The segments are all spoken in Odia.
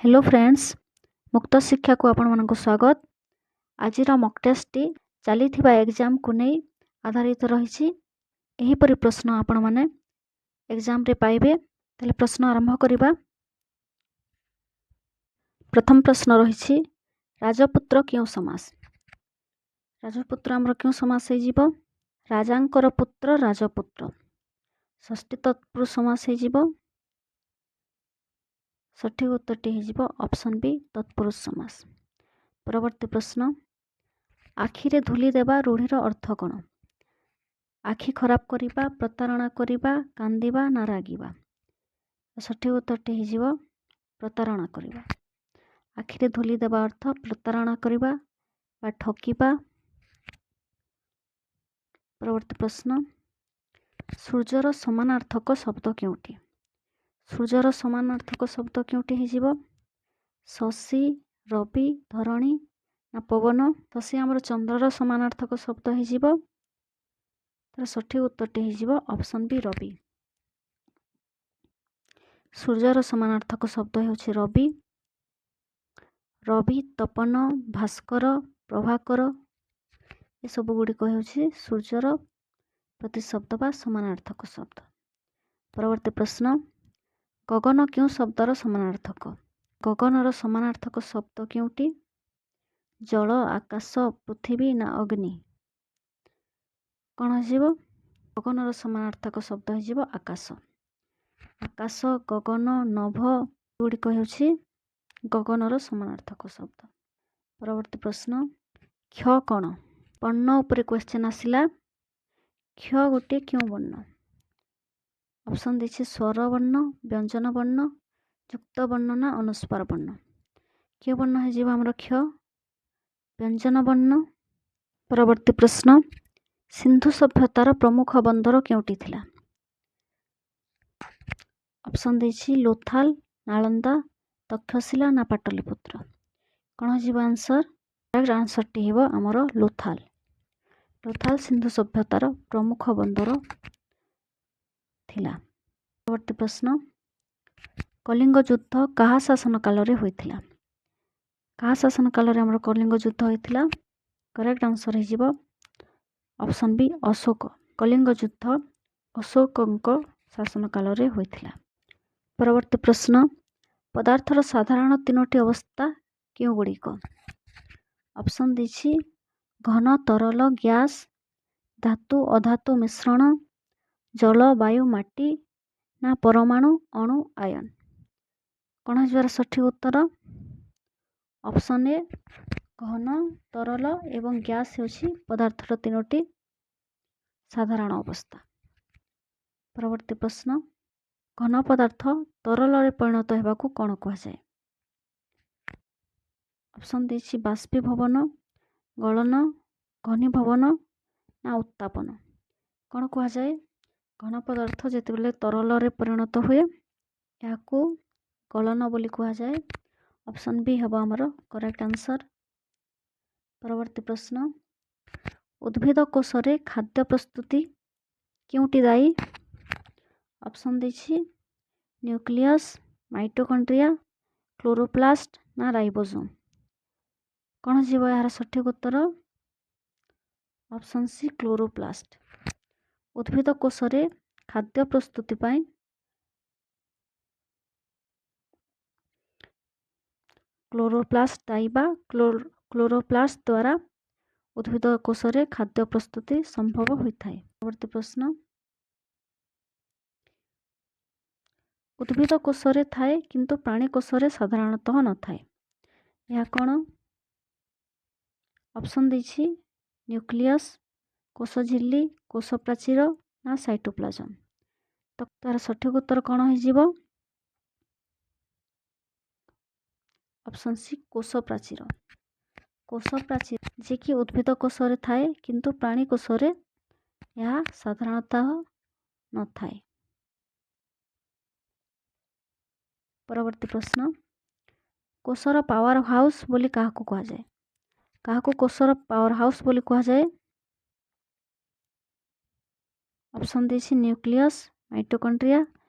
ହ୍ୟାଲୋ ଫ୍ରେଣ୍ଡସ୍, ମୁକ୍ତ ଶିକ୍ଷାକୁ ଆପଣମାନଙ୍କୁ ସ୍ୱାଗତ। ଆଜିର ମକ୍ ଟେଷ୍ଟଟି ଚାଲିଥିବା ଏକ୍ଜାମକୁ ନେଇ ଆଧାରିତ ରହିଛି। ଏହିପରି ପ୍ରଶ୍ନ ଆପଣମାନେ ଏକ୍ଜାମରେ ପାଇବେ। ତାହେଲେ ପ୍ରଶ୍ନ ଆରମ୍ଭ କରିବା। ପ୍ରଥମ ପ୍ରଶ୍ନ ରହିଛି, ରାଜପୁତ୍ର କେଉଁ ସମାସ? ରାଜପୁତ୍ର ଆମର କେଉଁ ସମାସ ହେଇଯିବ? ରାଜାଙ୍କର ପୁତ୍ର ରାଜପୁତ୍ର, ଷଷ୍ଠୀ ତତ୍ପୁରୁଷ ସମାସ ହେଇଯିବ। ସଠିକ୍ ଉତ୍ତରଟି ହେଇଯିବ ଅପସନ୍ ବି, ତତ୍ପୁରୁଷ ସମାସ। ପରବର୍ତ୍ତୀ ପ୍ରଶ୍ନ, ଆଖିରେ ଧୂଳି ଦେବା ରୂଢ଼ିର ଅର୍ଥ କ'ଣ? ଆଖି ଖରାପ କରିବା, ପ୍ରତାରଣା କରିବା, କାନ୍ଦିବା ନା ରାଗିବା? ସଠିକ୍ ଉତ୍ତରଟି ହେଇଯିବ ପ୍ରତାରଣା କରିବା। ଆଖିରେ ଧୂଳି ଦେବା ଅର୍ଥ ପ୍ରତାରଣା କରିବା ବା ଠକିବା। ପରବର୍ତ୍ତୀ ପ୍ରଶ୍ନ, ସୂର୍ଯ୍ୟର ସମାନାର୍ଥକ ଶବ୍ଦ କେଉଁଟି? ସୂର୍ଯ୍ୟର ସମାନାର୍ଥକ ଶବ୍ଦ କେଉଁଟି ହେଇଯିବ? ଶଶି, ରବି, ଧରଣୀ ନା ପବନ? ଶଶି ଆମର ଚନ୍ଦ୍ରର ସମାନାର୍ଥକ ଶବ୍ଦ ହେଇଯିବ। ତାର ସଠିକ୍ ଉତ୍ତରଟି ହେଇଯିବ ଅପସନ୍ ବି, ରବି। ସୂର୍ଯ୍ୟର ସମାନାର୍ଥକ ଶବ୍ଦ ହେଉଛି ରବି। ରବି, ତପନ, ଭାସ୍କର, ପ୍ରଭାକର, ଏସବୁ ଗୁଡ଼ିକ ହେଉଛି ସୂର୍ଯ୍ୟର ପ୍ରତିଶବ୍ଦ ବା ସମାନାର୍ଥକ ଶବ୍ଦ। ପରବର୍ତ୍ତୀ ପ୍ରଶ୍ନ, ଗଗନ କେଉଁ ଶବ୍ଦର ସମାନାର୍ଥକ? ଗଗନର ସମାନାର୍ଥକ ଶବ୍ଦ କେଉଁଟି? ଜଳ, ଆକାଶ, ପୃଥିବୀ ନା ଅଗ୍ନି? କ'ଣ ହେଇଯିବ? ଗଗନର ସମାନାର୍ଥକ ଶବ୍ଦ ହେଇଯିବ ଆକାଶ। ଆକାଶ, ଗଗନ, ନଭ ଗୁଡ଼ିକ ହେଉଛି ଗଗନର ସମାନାର୍ଥକ ଶବ୍ଦ। ପରବର୍ତ୍ତୀ ପ୍ରଶ୍ନ, କ୍ଷ କ'ଣ? ବର୍ଣ୍ଣ ଉପରେ କ୍ୱେଶ୍ଚନ୍ ଆସିଲା। କ୍ଷ ଗୋଟିଏ କେଉଁ ବର୍ଣ୍ଣ? ଅପସନ୍ ଦେଇଛି ସ୍ୱର ବର୍ଣ୍ଣ, ବ୍ୟଞ୍ଜନ ବର୍ଣ୍ଣ, ଯୁକ୍ତ ବର୍ଣ୍ଣ ନା ଅନୁସ୍ୱାର ବର୍ଣ୍ଣ। କେଉଁ ବର୍ଣ୍ଣ ହେଇଯିବ ଆମର କ୍ଷ? ବ୍ୟଞ୍ଜନ ବର୍ଣ୍ଣ। ପରବର୍ତ୍ତୀ ପ୍ରଶ୍ନ, ସିନ୍ଧୁ ସଭ୍ୟତାର ପ୍ରମୁଖ ବନ୍ଦର କେଉଁଟି ଥିଲା? ଅପସନ୍ ଦେଇଛି ଲୋଥାଲ, ନାଳନ୍ଦା, ତକ୍ଷଶିଳା ନା ପାଟଲିପୁତ୍ର। କ'ଣ ହେଇଯିବ ଆନ୍ସର୍? କରେକ୍ଟ ଆନ୍ସର୍ଟି ହେବ ଆମର ଲୋଥାଲ। ଲୋଥାଲ ସିନ୍ଧୁ ସଭ୍ୟତାର ପ୍ରମୁଖ ବନ୍ଦର ଥିଲା। ପରବର୍ତ୍ତୀ ପ୍ରଶ୍ନ, କଳିଙ୍ଗ ଯୁଦ୍ଧ କାହା ଶାସନ କାଳରେ ହୋଇଥିଲା? କାହା ଶାସନ କାଳରେ ଆମର କଳିଙ୍ଗ ଯୁଦ୍ଧ ହୋଇଥିଲା? କରେକ୍ଟ ଆନ୍ସର୍ ହେଇଯିବ ଅପସନ୍ ବି, ଅଶୋକ। କଳିଙ୍ଗ ଯୁଦ୍ଧ ଅଶୋକଙ୍କ ଶାସନ କାଳରେ ହୋଇଥିଲା। ପରବର୍ତ୍ତୀ ପ୍ରଶ୍ନ, ପଦାର୍ଥର ସାଧାରଣ ତିନୋଟି ଅବସ୍ଥା କେଉଁଗୁଡ଼ିକ? ଅପସନ୍ ଦେଇଛି ଘନ, ତରଳ, ଗ୍ୟାସ୍, ଧାତୁ ଅଧାତୁ ମିଶ୍ରଣ, ଜଳ, ବାୟୁ, ମାଟି ନା ପରମାଣୁ, ଅଣୁ, ଆୟନ। କ'ଣ ହେଇଯିବାର ସଠିକ୍ ଉତ୍ତର? ଅପସନ୍ ଏ, ଘନ, ତରଳ ଏବଂ ଗ୍ୟାସ୍ ହେଉଛି ପଦାର୍ଥର ତିନୋଟି ସାଧାରଣ ଅବସ୍ଥା। ପରବର୍ତ୍ତୀ ପ୍ରଶ୍ନ, ଘନ ପଦାର୍ଥ ତରଳରେ ପରିଣତ ହେବାକୁ କ'ଣ କୁହାଯାଏ? ଅପସନ୍ ଦେଇଛି ବାଷ୍ପୀଭବନ, ଗଳନ, ଘନୀଭବନ ନା ଉତ୍ତାପନ। କ'ଣ କୁହାଯାଏ? ଘନ ପଦାର୍ଥ ଯେତେବେଳେ ତରଳରେ ପରିଣତ ହୁଏ, ଏହାକୁ ଗଳନ ବୋଲି କୁହାଯାଏ। ଅପସନ୍ ବି ହେବ ଆମର କରେକ୍ଟ ଆନ୍ସର୍। ପରବର୍ତ୍ତୀ ପ୍ରଶ୍ନ, ଉଦ୍ଭିଦ କୋଷରେ ଖାଦ୍ୟ ପ୍ରସ୍ତୁତି କେଉଁଟି ଦାୟୀ? ଅପସନ୍ ଦେଇଛି ନ୍ୟୁକ୍ଲିୟସ୍, ମାଇଟୋକଣ୍ଡ୍ରିଆ, କ୍ଲୋରୋପ୍ଲାଷ୍ଟ ନା ରାଇବୋଜୋମ୍। କ'ଣ ଯିବ ଏହାର ସଠିକ୍ ଉତ୍ତର? Option C, chloroplast. ଉଦ୍ଭିଦ କୋଷରେ ଖାଦ୍ୟ ପ୍ରସ୍ତୁତି ପାଇଁ କ୍ଲୋରୋପ୍ଲାଷ୍ଟ ଦାୟୀ ବା କ୍ଲୋରୋପ୍ଲାଷ୍ଟ ଦ୍ୱାରା ଉଦ୍ଭିଦ କୋଷରେ ଖାଦ୍ୟ ପ୍ରସ୍ତୁତି ସମ୍ଭବ ହୋଇଥାଏ। ପରବର୍ତ୍ତୀ ପ୍ରଶ୍ନ, ଉଦ୍ଭିଦ କୋଷରେ ଥାଏ କିନ୍ତୁ ପ୍ରାଣୀ କୋଷରେ ସାଧାରଣତଃ ନଥାଏ, ଏହା କ'ଣ? ଅପସନ୍ ଦେଇଛି ନ୍ୟୁକ୍ଲିୟସ୍, କୋଷ ଝିଲ୍ଲି, କୋଷ ପ୍ରାଚୀର ନା ସାଇଟୋପ୍ଲାଜମ। ତ ତାର ସଠିକ୍ ଉତ୍ତର କ'ଣ ହେଇଯିବ? ଅପସନ୍ ସି, କୋଷ ପ୍ରାଚୀର। କୋଷ ପ୍ରାଚୀର ଯିଏକି ଉଦ୍ଭିଦ କୋଷରେ ଥାଏ କିନ୍ତୁ ପ୍ରାଣୀ କୋଷରେ ଏହା ସାଧାରଣତଃ ନଥାଏ। ପରବର୍ତ୍ତୀ ପ୍ରଶ୍ନ, କୋଷର ପାୱାର ହାଉସ୍ ବୋଲି କାହାକୁ କୁହାଯାଏ? କାହାକୁ କୋଷର ପାୱାର ହାଉସ୍ ବୋଲି କୁହାଯାଏ? ଅପସନ୍ ଦେଇଛି ନ୍ୟୁକ୍ଲିୟସ୍, ମାଇଟୋକଣ୍ଡ୍ରିଆ,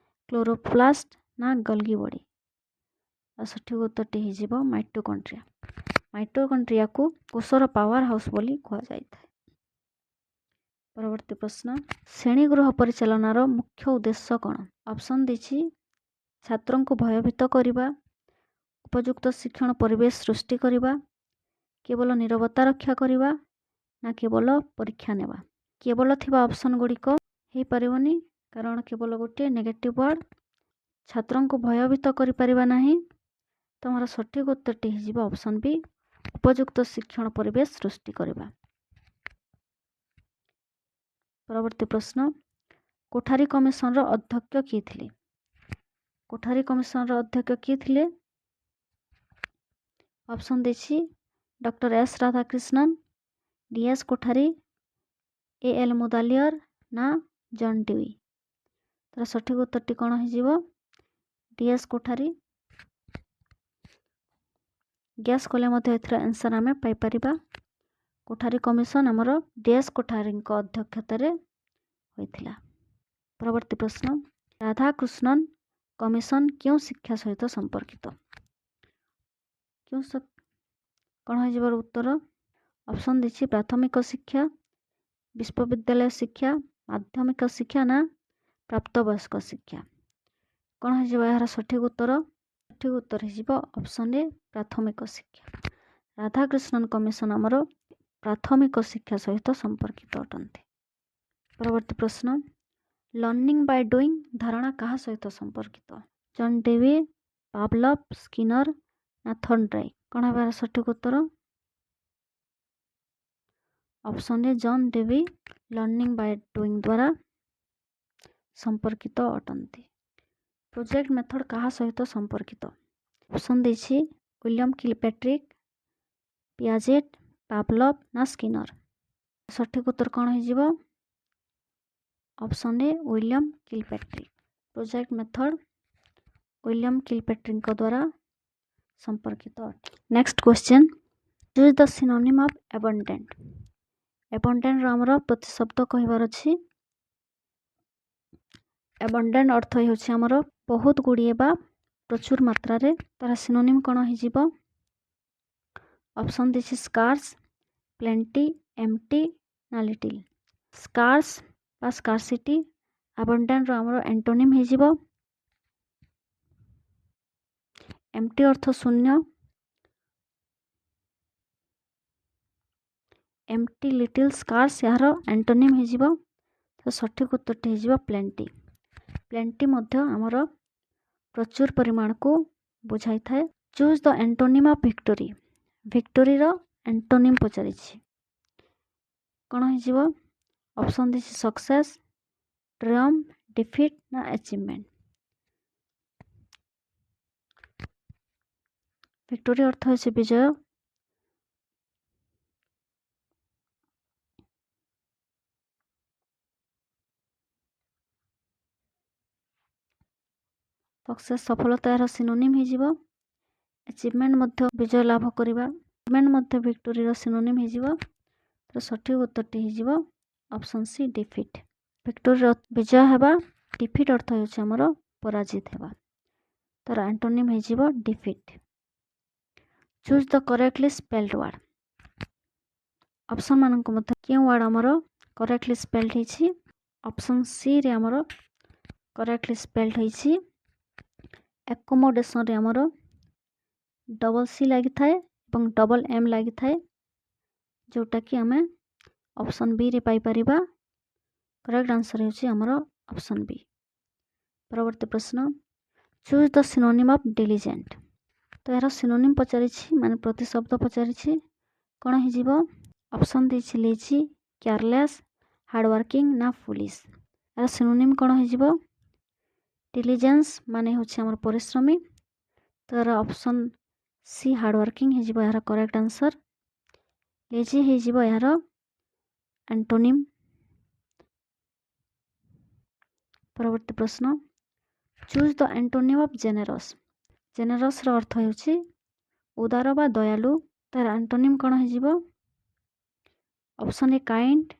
କ୍ଲୋରୋପ୍ଲାଷ୍ଟ ନା ଗଲ୍ଗି ବଡି। ସଠିକ୍ ଉତ୍ତରଟି ହେଇଯିବ ମାଇଟୋକଣ୍ଡ୍ରିଆ। ମାଇଟୋକଣ୍ଡ୍ରିଆକୁ କୋଷର ପାୱାର ହାଉସ୍ ବୋଲି କୁହାଯାଇଥାଏ। ପରବର୍ତ୍ତୀ ପ୍ରଶ୍ନ, ଶ୍ରେଣୀଗୃହ ପରିଚାଳନାର ମୁଖ୍ୟ ଉଦ୍ଦେଶ୍ୟ କ'ଣ? ଅପସନ୍ ଦେଇଛି ଛାତ୍ରଙ୍କୁ ଭୟଭୀତ କରିବା, ଉପଯୁକ୍ତ ଶିକ୍ଷଣ ପରିବେଶ ସୃଷ୍ଟି କରିବା, କେବଳ ନୀରବତା ରକ୍ଷା କରିବା ନା କେବଳ ପରୀକ୍ଷା ନେବା। କେବଳ ଥିବା ଅପସନ୍ ଗୁଡ଼ିକ ହେଇପାରିବନି, କାରଣ କେବଳ ଗୋଟିଏ ନେଗେଟିଭ୍ ୱାର୍ଡ଼। ଛାତ୍ରଙ୍କୁ ଭୟଭୀତ କରିପାରିବା ନାହିଁ। ତମର ସଠିକ୍ ଉତ୍ତରଟି ହେଇଯିବ ଅପସନ୍ ବି, ଉପଯୁକ୍ତ ଶିକ୍ଷଣ ପରିବେଶ ସୃଷ୍ଟି କରିବା। ପରବର୍ତ୍ତୀ ପ୍ରଶ୍ନ, କୋଠାରୀ କମିଶନର ଅଧ୍ୟକ୍ଷ କିଏ ଥିଲେ? କୋଠାରୀ କମିଶନର ଅଧ୍ୟକ୍ଷ କିଏ ଥିଲେ? ଅପସନ୍ ଦେଇଛି doctor S Radhakrishnan, D S Kothari, A L Mudaliar ନା ଜନ୍ ଡିୱି। ତାର ସଠିକ୍ ଉତ୍ତରଟି କ'ଣ ହେଇଯିବ? D S Kothari. Guess କଲେ ମଧ୍ୟ ଏଥିର ଆନ୍ସର୍ ଆମେ ପାଇପାରିବା। କୋଠାରୀ କମିଶନ ଆମର ଡି ଏସ୍ କୋଠାରୀଙ୍କ ଅଧ୍ୟକ୍ଷତାରେ ହୋଇଥିଲା। ପରବର୍ତ୍ତୀ ପ୍ରଶ୍ନ, ରାଧାକୃଷ୍ଣନ କମିଶନ କେଉଁ ଶିକ୍ଷା ସହିତ ସମ୍ପର୍କିତ? କେଉଁ କ'ଣ ହେଇଯିବ ଉତ୍ତର? ଅପସନ୍ ଦେଇଛି ପ୍ରାଥମିକ ଶିକ୍ଷା, ବିଶ୍ୱବିଦ୍ୟାଳୟ ଶିକ୍ଷା, ମାଧ୍ୟମିକ ଶିକ୍ଷା ନା ପ୍ରାପ୍ତବୟସ୍କ ଶିକ୍ଷା। କ'ଣ ହେଇଯିବ ଏହାର ସଠିକ୍ ଉତ୍ତର? ସଠିକ୍ ଉତ୍ତର ହେଇଯିବ ଅପସନ୍ ଏ, ପ୍ରାଥମିକ ଶିକ୍ଷା। ରାଧାକୃଷ୍ଣନ କମିଶନ ଆମର ପ୍ରାଥମିକ ଶିକ୍ଷା ସହିତ ସମ୍ପର୍କିତ ଅଟନ୍ତି। ପରବର୍ତ୍ତୀ ପ୍ରଶ୍ନ, ଲର୍ଣ୍ଣିଂ ବାଇ ଡୁଇଂ ଧାରଣା କାହା ସହିତ ସମ୍ପର୍କିତ? ଜନ୍ ଡେୱି, ପାଭଲଭ, ସ୍କିନର ନା ଥର୍ନଡାଇକ୍? କ'ଣ ହେବ ଏହାର ସଠିକ୍ ଉତ୍ତର? Option A, John Dewey learning by doing ଦ୍ୱାରା ସମ୍ପର୍କିତ ଅଟନ୍ତି। ପ୍ରୋଜେକ୍ଟ ମେଥଡ଼ କାହା ସହିତ ସମ୍ପର୍କିତ? ଅପସନ୍ ଦେଇଛି ୱିଲିୟମ କିଲପ୍ୟାଟ୍ରିକ୍, ପିଆଜେଟ୍, ପାଭଲଭ ନା ସ୍କିନର। ସଠିକ୍ ଉତ୍ତର କ'ଣ ହେଇଯିବ? Option A, William Kilpatrick. Project method William କିଲପ୍ୟାଟ୍ରିକଙ୍କ ଦ୍ୱାରା ସମ୍ପର୍କିତ ଅଟେ। Next question, choose the synonym of abundant. ଆବଣ୍ଡାଣ୍ଟର ଆମର ପ୍ରତିଶବ୍ଦ କହିବାର ଅଛି। ଆବଣ୍ଡାଣ୍ଟ ଅର୍ଥ ହେଉଛି ଆମର ବହୁତ ଗୁଡ଼ିଏ ବା ପ୍ରଚୁର ମାତ୍ରାରେ। ତାର ସିନୋନିମ୍ କ'ଣ ହେଇଯିବ? ଅପସନ୍ ଦେଇଛି ସ୍କାର୍ସ, ପ୍ଲେଣ୍ଟି, ଏମ୍ଟି ନା ଲିଟିଲ୍। ସ୍କାର୍ସ ବା ସ୍କାର୍ସିଟି ଆବଣ୍ଡାଣ୍ଟର ଆମର ଆଣ୍ଟୋନିମ୍ ହେଇଯିବ। ଏମ୍ଟି ଅର୍ଥ ଶୂନ୍ୟ, ଏମ୍ଟି, ଲିଟିଲ୍, ସ୍କାର୍ସ ଏହାର ଆଣ୍ଟୋନିମ୍ ହେଇଯିବ। ତ ସଠିକ୍ ଉତ୍ତରଟି ହେଇଯିବ ପ୍ଲେଣ୍ଟି। ପ୍ଲେଣ୍ଟି ମଧ୍ୟ ଆମର ପ୍ରଚୁର ପରିମାଣକୁ ବୁଝାଇଥାଏ। Choose the antonym of victory. ଭିକ୍ଟୋରିର antonym ପଚାରିଛି, କ'ଣ ହେଇଯିବ? ଅପସନ୍ ଦେଇଛି ସକ୍ସେସ୍, ଟ୍ରିୟମ୍ଫ, ଡିଫିଟ୍ ନା ଆଚିଭମେଣ୍ଟ। ଭିକ୍ଟୋରି ଅର୍ଥ ହେଉଛି ବିଜୟ। ସକ୍ସେସ୍ ସଫଳତା ଏହାର ସିନୋନିମ୍ ହେଇଯିବ। ଆଚିଭମେଣ୍ଟ ମଧ୍ୟ ବିଜୟ ଲାଭ କରିବା, ଆଚିଭମେଣ୍ଟ ମଧ୍ୟ ଭିକ୍ଟୋରିର ସିନୋନିମ୍ ହେଇଯିବ। ତ ସଠିକ୍ ଉତ୍ତରଟି ହେଇଯିବ ଅପସନ୍ ସି, ଡିଫିଟ୍। ଭିକ୍ଟୋରିର ବିଜୟ ହେବା, ଡିଫିଟ୍ ଅର୍ଥ ହେଉଛି ଆମର ପରାଜିତ ହେବା। ତାର ଆଣ୍ଟୋନିମ୍ ହେଇଯିବ defeat. Choose the correctly spelled word. Option ମାନଙ୍କୁ ମଧ୍ୟ କେଉଁ ୱାର୍ଡ଼ ଆମର କରେକ୍ଟଲି ସ୍ପେଲ୍ଡ ହେଇଛି? ଅପସନ୍ ସିରେ ଆମର କରେକ୍ଟଲି ସ୍ପେଲ୍ଡ ହେଇଛି। ଆକୋମୋଡେସନରେ ଆମର ଡବଲ୍ ସି ଲାଗିଥାଏ ଏବଂ ଡବଲ୍ ଏମ୍ ଲାଗିଥାଏ, ଯେଉଁଟାକି ଆମେ ଅପସନ୍ ବିରେ ପାଇପାରିବା। କରେକ୍ଟ ଆନ୍ସର୍ ହେଉଛି ଆମର ଅପସନ୍ ବି। ପରବର୍ତ୍ତୀ ପ୍ରଶ୍ନ, choose the synonym of diligent. ତ ଏହାର ସିନୋନିମ୍ ପଚାରିଛି, ମାନେ ପ୍ରତିଶବ୍ଦ ପଚାରିଛି, କ'ଣ ହେଇଯିବ? ଅପସନ୍ ଦେଇଛି ଲେଜି, କେୟାରଲେସ୍, ହାର୍ଡ଼ୱାର୍କିଂ ନା ଫୁଲିସ୍। ଏହାର ସିନୋନିମ୍ କ'ଣ ହେଇଯିବ? ଡିଲିଜେନ୍ସ ମାନେ ହେଉଛି ଆମର ପରିଶ୍ରମୀ। ତ ଏହାର ଅପସନ୍ ସି ହାର୍ଡ଼ୱାର୍କିଂ ହେଇଯିବ ଏହାର କରେକ୍ଟ ଆନ୍ସର୍। ଲେଜି ହେଇଯିବ ଏହାର ଆଣ୍ଟୋନିମ୍। ପରବର୍ତ୍ତୀ ପ୍ରଶ୍ନ, choose the antonym of generous. ଜେନେରସ୍ର ଅର୍ଥ ହେଉଛି ଉଦାର ବା ଦୟାଲୁ। ତାର ଆଣ୍ଟୋନିମ୍ କ'ଣ ହେଇଯିବ? Option A kind,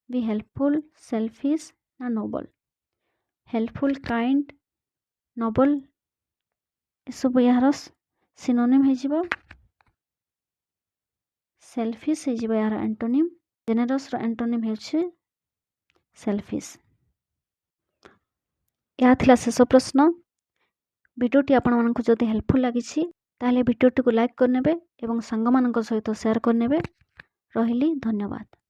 B helpful, selfish ନା ନୋବଲ୍। Helpful, kind, ନୋବଲ ଏସବୁ ଏହାର ସିନୋନିମ୍ ହେଇଯିବ। ସେଲଫିସ୍ ହେଇଯିବ ଏହାର ଆଣ୍ଟୋନିମ୍। ଜେନେରସ୍ର ଆଣ୍ଟୋନିମ୍ ହେଉଛି ସେଲଫିସ୍। ଏହା ଥିଲା ଶେଷ ପ୍ରଶ୍ନ। ଭିଡ଼ିଓଟି ଆପଣମାନଙ୍କୁ ଯଦି ହେଲ୍ପଫୁଲ୍ ଲାଗିଛି, ତାହେଲେ ଭିଡ଼ିଓଟିକୁ ଲାଇକ୍ କରିନେବେ ଏବଂ ସାଙ୍ଗମାନଙ୍କ ସହିତ ସେୟାର କରିନେବେ। ରହିଲି, ଧନ୍ୟବାଦ।